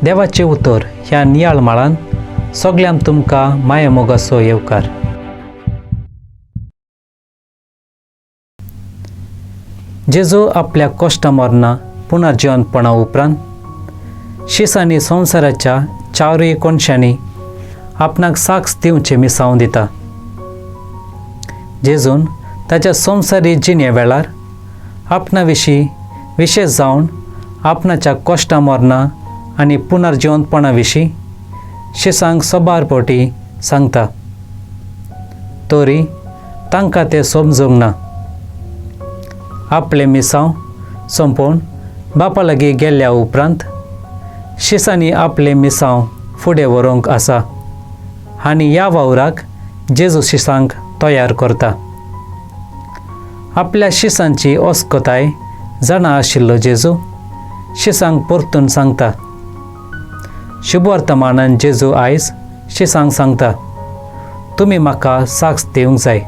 देवाचें उतर ह्या नियाळ माळान सगल्यांक तुमकां मायामोगाचो येवकार. जेजू आपल्या कश्टां मरना पुनर्जिवनपणा उपरांत शिसांनी संवसाराच्या चारूय कोनशांनी आपणाक साक्ष दिवचें मिसांव दिता. जेजून ताच्या संवसारी जिणे वेळार आपणा विशीं विशेश जावन आपणाच्या कश्टां मरना आनी पुनर्जिवंतपणा विशीं शिसांक सबार फावटी सांगता, तरी तांकां तें समजूंक ना. आपलें मिसांव सोंपोवन बापा लागीं गेल्ल्या उपरांत शिसांनी आपलें मिसांव फुडें व्हरूंक आसा आनी ह्या वावराक जेजू शिसांक तयार करता. आपल्या शिसांची अस्कताय जाणा आशिल्लो जेजू शिसांक परतून सांगता. शुभवर्तमानान जेजू आयज शिसांक सांगता, तुमी म्हाका साक्ष दिवंक जाय.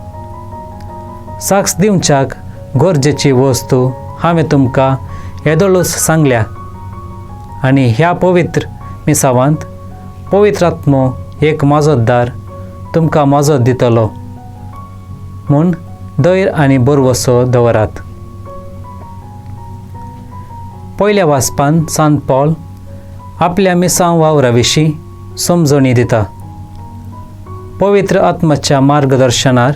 साक्ष दिवच्याक गरजेची वस्तू हांवें तुमकां येदोळूच सांगल्या आनी ह्या पवित्र मिसावांत पवित्र आत्मो एक मजतदार तुमकां मजत दितलो म्हूण धैर्य आनी भरवसो दवरात. पयल्या वाचपान सांत पॉल आपल्या मिसांव वावरा विशीं समजणी दिता. पवित्र आत्माच्या मार्गदर्शनार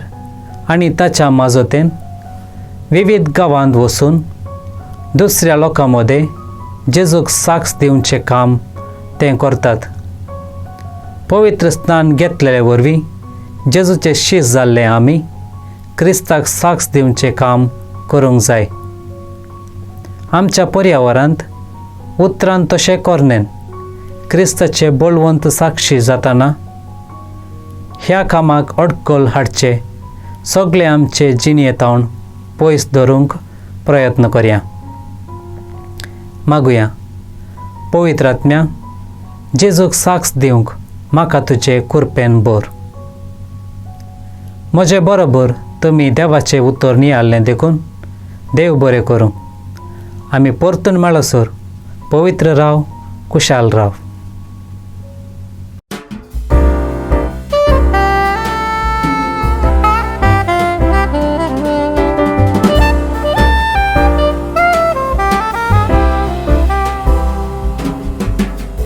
आनी ताच्या माजोतेन विविध गांवांत वचून दुसऱ्या लोकां मदें जेजूक साक्ष दिवचें काम ते करतात. पवित्र स्नान घेतलेले वरवीं जेजूचे शीस जाल्ले आमी क्रिस्ताक साक्ष दिवचें काम करूंक जाय. आमच्या पर्यावरांत उतरान तशें कोरनेन क्रिस्ताचे बळवंत साक्षी जाताना ह्या कामाक अडकल हाडचे सगळे आमचे जिणेंतावन पयस धरूंक प्रयत्न करया. मागुया, पवित्र आत्म्या, जेजूक साक्ष दिवंक म्हाका तुजे कुरपेन भर. म्हजे बरोबर तुमी देवाचें उतर नियाळ्ळें देखून देव बरें करूं. आमी परतून मेळसर पवित्र राव, कुशाल राव.